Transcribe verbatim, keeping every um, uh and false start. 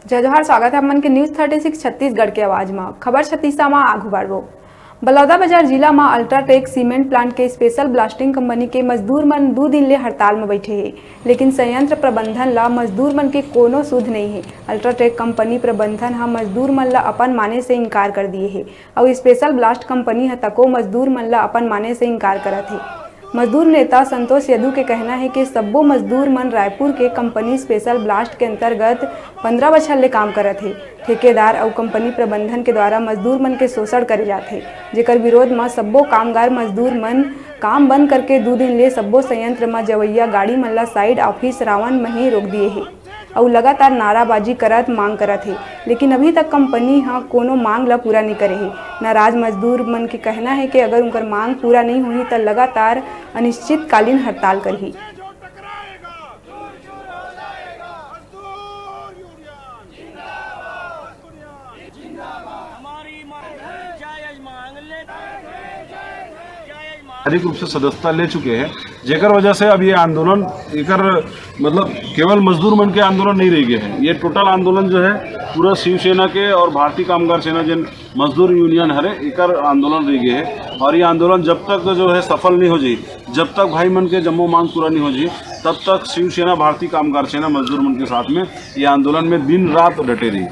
जय जोहार, स्वागत है आप मन के न्यूज़ थर्टी सिक्स छत्तीसगढ़ के आवाज म। खबर छत्तीसा म आगू बढ़बो। बलौदाबाजार जिला म अल्ट्राटेक सीमेंट प्लांट के स्पेशल ब्लास्टिंग कंपनी के मजदूर मन दू दिन ले हड़ताल म बैठे हे, लेकिन संयंत्र प्रबंधन ल मजदूर मन के कोनो सुध नइ हे। अल्ट्राटेक कंपनी प्रबंधन ह मजदूर मन ल अपन माने से इनकार कर दिए हे अउ स्पेशल ब्लास्ट कंपनी ह तको मजदूर मन ल अपन माने से इनकार करत हे। मजदूर नेता संतोष यदु के कहना हे कि सब्बो मजदूर मन रायपुर के कंपनी स्पेशल ब्लास्ट के अंतर्गत पंद्रह बछर ले काम करत हे। ठेकेदार अउ कंपनी प्रबंधन के द्वारा मजदूर मन के शोषण करे जाथे, जेकर विरोध म सब्बो कामगार मजदूर मन काम बंद करके दू दिन ले सब्बो संयंत्र म जवइया गाड़ी मन ल साइड ऑफिस रावन म ही रोक दिए हे अउ लगातार नाराबाजी करत मांग करत हे, लेकिन अभी तक कंपनी ह कोनो मांग ल पूरा नइ करे हे। नाराज मजदूर मन के कहना हे कि अगर उनकर मांग पूरा नइ होही, त लगातार अनिश्चितकालीन हड़ताल करही। हमारी मांग, जायज मांग ले, जायज मांग। आधिकारिक रूप से सदस्यता ले चुके हैं, जेकर वजह से अब ये आंदोलन एकर मतलब केवल मजदूर मन के आंदोलन नहीं रह गए हैं। ये टोटल आंदोलन जो है पूरा शिवसेना के और भारतीय कामगार सेना, जिन मजदूर यूनियन हरे, एकर आंदोलन रह गए है। और ये आंदोलन जब तक जो है सफल नहीं हो जाई, जब तक भाई मन के जम्मो मांग पूरा नहीं हो जाई, तब तक शिवसेना, भारतीय कामगार सेना मजदूर मन के साथ में ये आंदोलन में दिन रात डटे रही।